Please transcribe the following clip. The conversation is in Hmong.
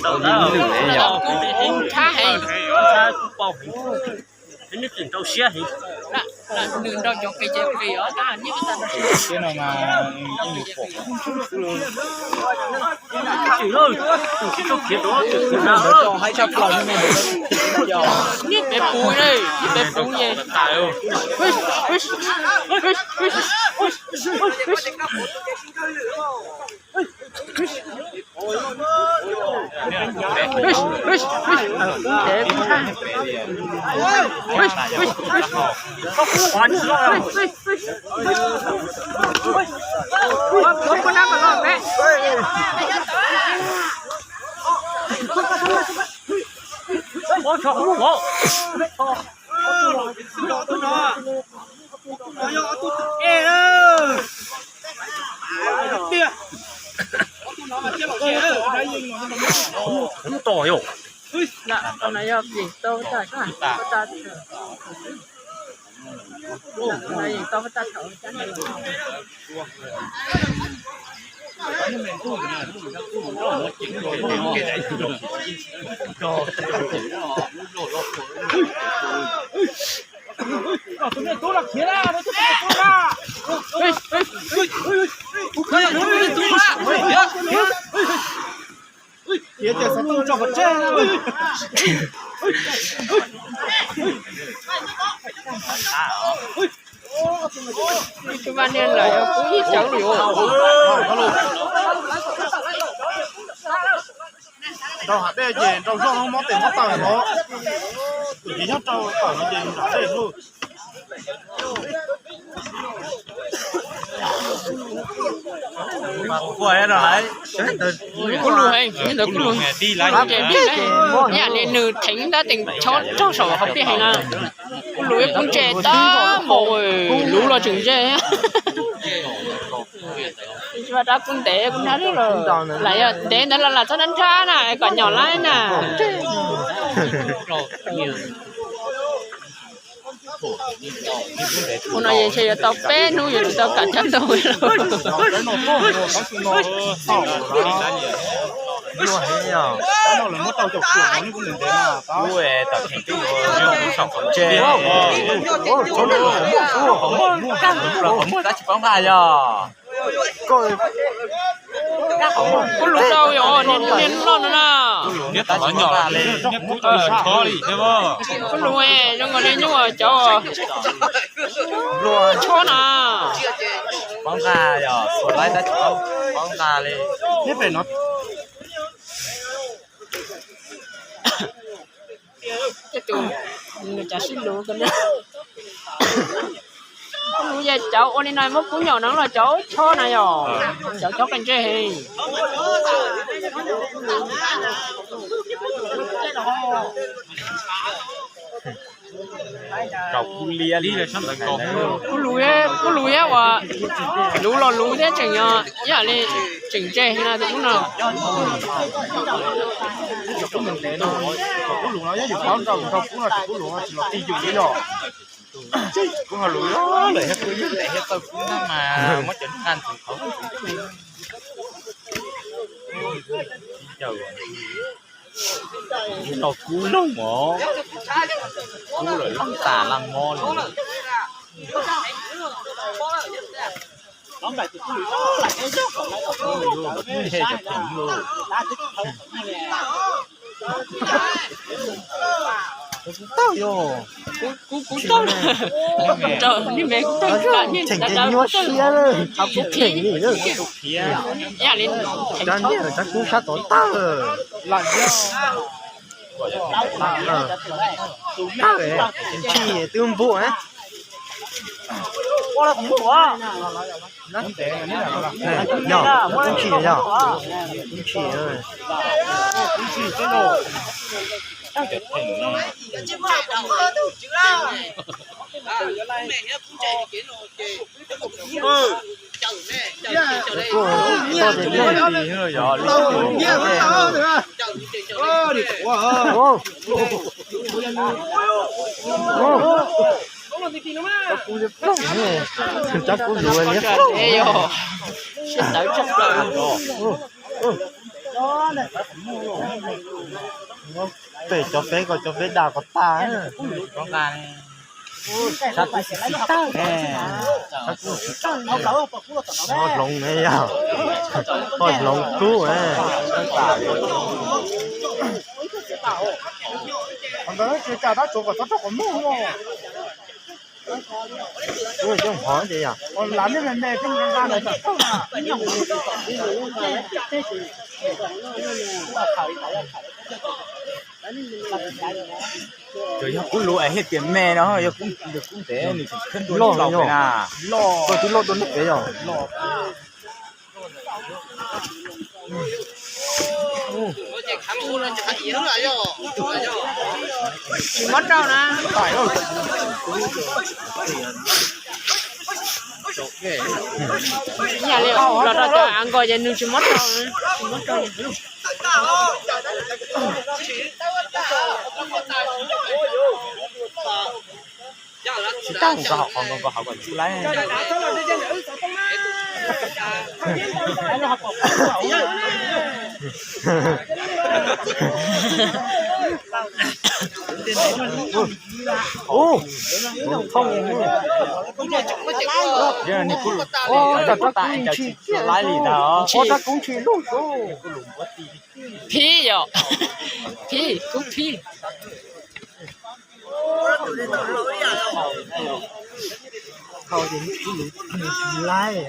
Tau ib lwm ne yom. Tshab heev. Tshab kuj pom heev. Nws tseem rau siab heev. Nws nrog cov qis ces qis os, tab nyiaj tag nrho. Siab no mas ib nyuag pom. Tus siab tau khiav rau tus khiav na. Nyiaj peb puv ne, nyiaj peb puv ye. Ntau yog pim tau tag, tag, tag, tag, tag, tag. Tus vaj niag lawm yog kuv ib cawv li os. Nrau hav dej ces nrau zoj mob tes mob taw no. Tus tsis nyob rau tom no ces nram dej lauj. Kuv lus heev, ntawd kuv lus. Ib yam li nws theev ntab tees chob raug saum hauv pliaj heev na. Kuv lus kuv ntse tab npaum, luv los tseem ntse. Tsis vaj rab kuv ntev kuv nrab lawm, lam yog ntev ntawd los lam txhob nrab nrab na kom nyom laib na. Ua no yeej ntshe yuav tau peb hnub yuav tsis tau kam cov ntoo li. Tab tom kheev twb yuav saum qhov ntse, qhov muag tab tsis paub nqa yog. Kuv lus tau yom, niag loj no na. Kuv lus zoo nkaus li nyuaj cov chob na. Paub nqa yog, xuas laib tab tsis paub nqa li. Ces tus, nws cov sib luv ko na. Kuv lus ces cov ua li no muab kub nyom no los cov chob na yom, cov chob qe ntsej heev. Kuv lus, kuv lus thiab uas luv los luv thiab tseem yog ib yam li tseem ntse heev na tus kub no. Kub lus no yog yus paub nrau nrau kub no ces kub lus no tsis los tig yus li yom. Kub ho lus lawm thiab kub yog ntev thiab txawj kub na mas muab cov nqaj ntxuav qhov. Los kub loog os, kub lawm loog tas laj mob li. Kuv, kuv tau, rau nej me kuv tau, cheem ces nyuaj siab lawm, kuv cheem li. Ib yam li cov niag cov kub sab tod tawg, tawg, ntshis twb npum. Yog, ntshis yog, ntshis. Cov kub luv liab. Sib tawv tshaj plaws. Pem cov peb ko, cov peb dag ko tag. Sab kuj tsis txi tag ne, sab kuj tsis tag ne. Hloov ne yog, hloov kub. Ua coob hov ces yog. Yog kub lus es thiaj tias me no, yog kub ntev nws tseem khwb dua loj na. Koj twb loj dua neb pem yog. Tsis mob rau na. Yam li los rau cov av nkaus ces nws tsis mob rau, tsis mob rau. Tsis tas mus rau hauv qhov nkaus nkaus hauv kom tsuj laib. Ub, thooj, ub, cov kub ntshis, ub, cov kub ntshis lug. Phib yom, phib, kub phib. Laib.